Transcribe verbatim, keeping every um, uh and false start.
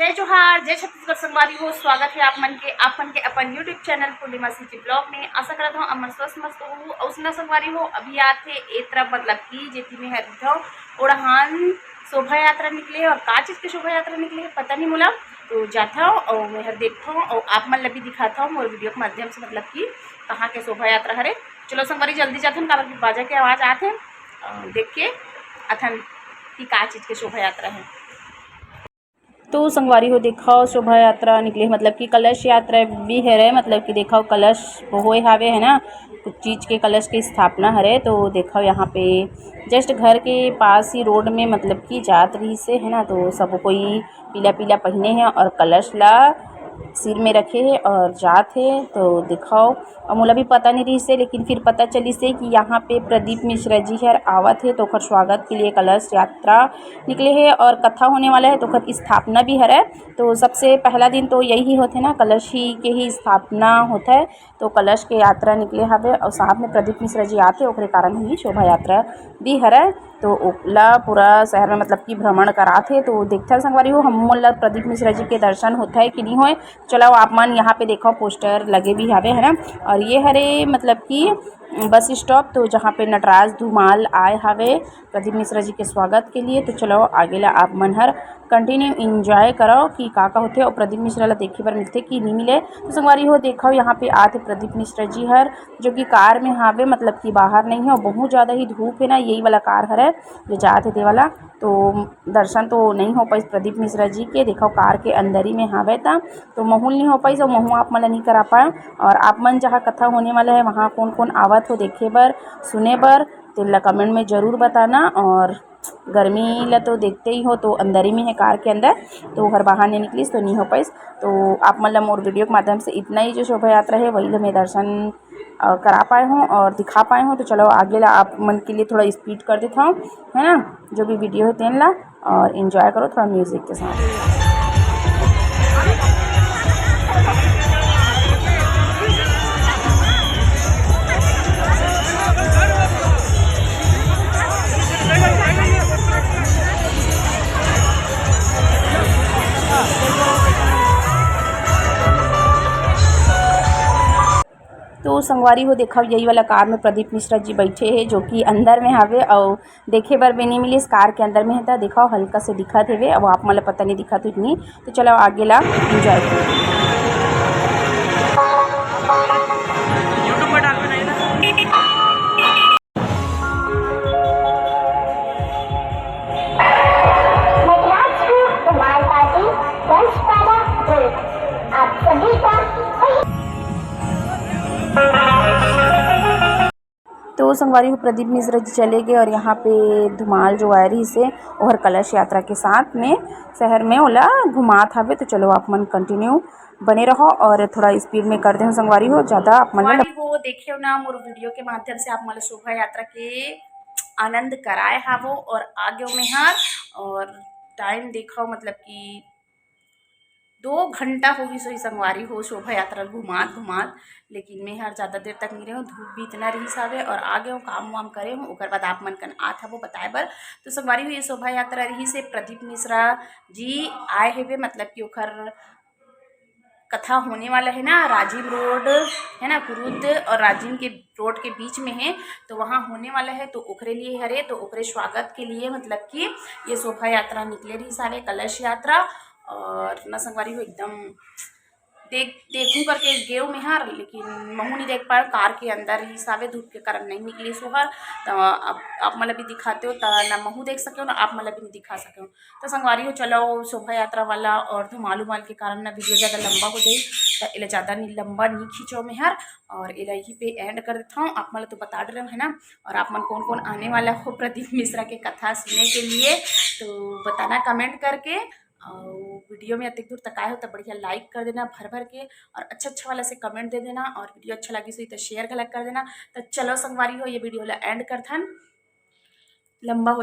जय जोहार, जय छत्तीसगढ़ संगवारी हो। स्वागत है आप मन के, आप मन के अपन YouTube चैनल पूर्णिमा सिटी ब्लॉग में। आशा करत हूँ आप मन स्वस्थ मस्त हो। अउ सुना संगवारी हो, अभी आथे ए तरफ, मतलब कि जेती में हर दिखाओ ओड़हान शोभा यात्रा निकले हे। अउ का चीज के शोभा यात्रा निकले हे पता नहीं मोला, तो जाथव अउ मैं हर देखथव अउ आप मन ला भी दिखाथव मोर वीडियो के माध्यम से, मतलब कि कहाँ के शोभा यात्रा हरे। चलो संगवारी, जल्दी जाथन, काबर कि बाजा के आवाज आथे। अउ देख के अथन कि का चीज के शोभा यात्रा है। तो संगवारी हो, देखव शोभा यात्रा निकले, मतलब कि कलश यात्रा भी हरे, मतलब कि देखव कलश होए हावे है ना, कुछ चीज के कलश के स्थापना हरे। तो देखव यहाँ पे जस्ट घर के पास ही रोड में, मतलब कि जात रहिसे है ना, तो सब कोई पीला पीला पहिने हे अउ कलश ला सिर में रखे हे अउ जात हे। तो देखव, अउ मोला भी पता नहीं रहिसे, लेकिन फिर पता चलिसे कि यहाँ पे प्रदीप मिश्रा जी हर आवत हे, तो ओकर स्वागत के लिए कलश यात्रा निकले हे अउ कथा होने वाला है, तो ओकर स्थापना भी हरे। तो सबसे पहला दिन तो यही होथे ना, कलश ही के ही स्थापना होथे, तो कलश के यात्रा निकले हवे अउ साथ में प्रदीप मिश्रा जी आथे, ओकरे कारण ही शोभा यात्रा भी हरे। तो ओला पूरा शहर में, मतलब कि भ्रमण कराथे। तो देखथन संगवारी हो, हम मन ला प्रदीप मिश्रा जी के दर्शन होथे कि नहीं होए। चलो आप मन यहाँ पे देखव, पोस्टर लगे भी हवे है ना, अउ ये हरे, मतलब कि बस स्टॉप, तो जहाँ पे नटराज धुमाल आए हवे प्रदीप मिश्रा जी के स्वागत के लिए। तो चलो आगे ला आप मन हर कंटिन्यू एंजॉय करव कि का का होथे अउ प्रदीप मिश्रा ला देखे बर मिलथे कि नहीं मिले। तो संगवारी हो, देखव यहाँ पे आथे प्रदीप मिश्रा जी हर, जो कि कार में हावे, मतलब कि बाहर नहीं है, अउ बहुत ज़्यादा ही धूप है ना, यही वाला कार हरे जो जात हे दे वाला। तो दर्शन तो नहीं हो पाइस प्रदीप मिश्रा जी के, देखव कार के अंदर ही में हावे ता, तो महूँ ल नहीं हो पाइस अउ महूँ आप मन ला नहीं करा पाए। अउ आप मन जहाँ कथा होने वाला है, वहाँ कौन कौन आवत हो देखे बर, सुने बर, तेला कमेंट में जरूर बताना। अउ गर्मी ला तो देखते ही हो, तो अंदर ही में है कार के अंदर, तो हर बाहर नहीं निकलिस, तो नहीं हो पाइस। तो आप मन ला मोर वीडियो के माध्यम से इतना ही जो शोभा यात्रा है, वही ला मैं दर्शन अ, करा पाए हूँ अउ दिखा पाए हूँ। तो चलो आगे ला आप मन के लिए थोड़ा स्पीड कर देता हूँ, है ना, जो भी वीडियो है तेन ला, अउ एंजॉय करो थोड़ा म्यूजिक के साथ। तो संगवारी हो, देखव, यही वाला कार में प्रदीप मिश्रा जी बैठे हे, जो कि अंदर में हावे, अउ देखे बर भी नहीं मिलिस, कार के अंदर में हे, त देखव, हल्का से दिखत हेवे। अब आप मन ला पता नहीं दिखत हो कि नहीं, तो चलो आगे ला एंजॉय करो। YouTube पर डालना नहीं ना। मद्रास टू धमाल पार्टी दस बारह, आप सभी का तो संगवारी हो, प्रदीप मिश्रा जी चले गए अउ यहाँ पे धुमाल जो आए रहिसे, ओहर कलश यात्रा के साथ में शहर में ओला घुमात हवे। तो चलो आप मन कंटिन्यू बने रहो अउ थोड़ा स्पीड में कर देहूँ संगवारी हो, ज़्यादा आप मन ला संगवारी हो, देखेव ना मोर वीडियो के माध्यम से आप मन ला शोभा यात्रा के आनंद कराए हावो अउ आगेव में हर। अउ टाइम देखव, मतलब कि दो घंटा हो गिस होही संगवारी हो, शोभा यात्रा घुमात घुमात, लेकिन मैं हर ज़्यादा देर तक नहीं रहेंव, धूप भी इतना रहिस हावे अउ आगेव, काम वाम करेंव, ओकर बाद आप मन कन आत हवो बताए बर। तो संगवारी हो, ये शोभा यात्रा रहिसे प्रदीप मिश्रा जी आए हेवे, मतलब कि ओकर कथा होने वाला है ना, राजिम रोड है ना, कुरुद अउ राजिम के रोड के बीच में है, तो वहाँ होने वाला है, तो ओकरे लिए हरे, तो ओकरे स्वागत के लिए, मतलब कि ये शोभा यात्रा निकले रहिस हावे, कलश यात्रा। अउ ना संगवारी हो, एकदम देख, देखूं करके गेव में हर, लेकिन महू नहीं देख पाए, कार के अंदर रहिस हावे, धूप के कारण नहीं निकलिस ओहर। तो अब आप मन ला भी दिखातेव, त ना महू देख सकेव, ना आप मन ला भी नहीं दिखा सकेव। तो संगवारी हो, चलो शोभा यात्रा वाला अउ धुमाल उमाल के कारण ना वीडियो ज़्यादा लंबा हो जाही, त एला ज़्यादा नहीं, लंबा नहीं खींचो में हर। अउ एला यहीं पे एंड कर देता हूँ। आप मन ला तो बता डरेंव है ना, अउ आप मन कौन कौन आने वाला हो प्रदीप मिश्रा के कथा सुने के लिए, तो बताना कमेंट करके। अउ वीडियो में अतेक दूर तक आए हो, त बढ़िया लाइक कर देना भर भर के, अउ अच्छा अच्छा वाला से कमेंट दे देना, अउ वीडियो अच्छा लगिस होही त शेयर घलक कर देना। त चलो संगवारी हो, ये वीडियो ला एंड करथन, लंबा हो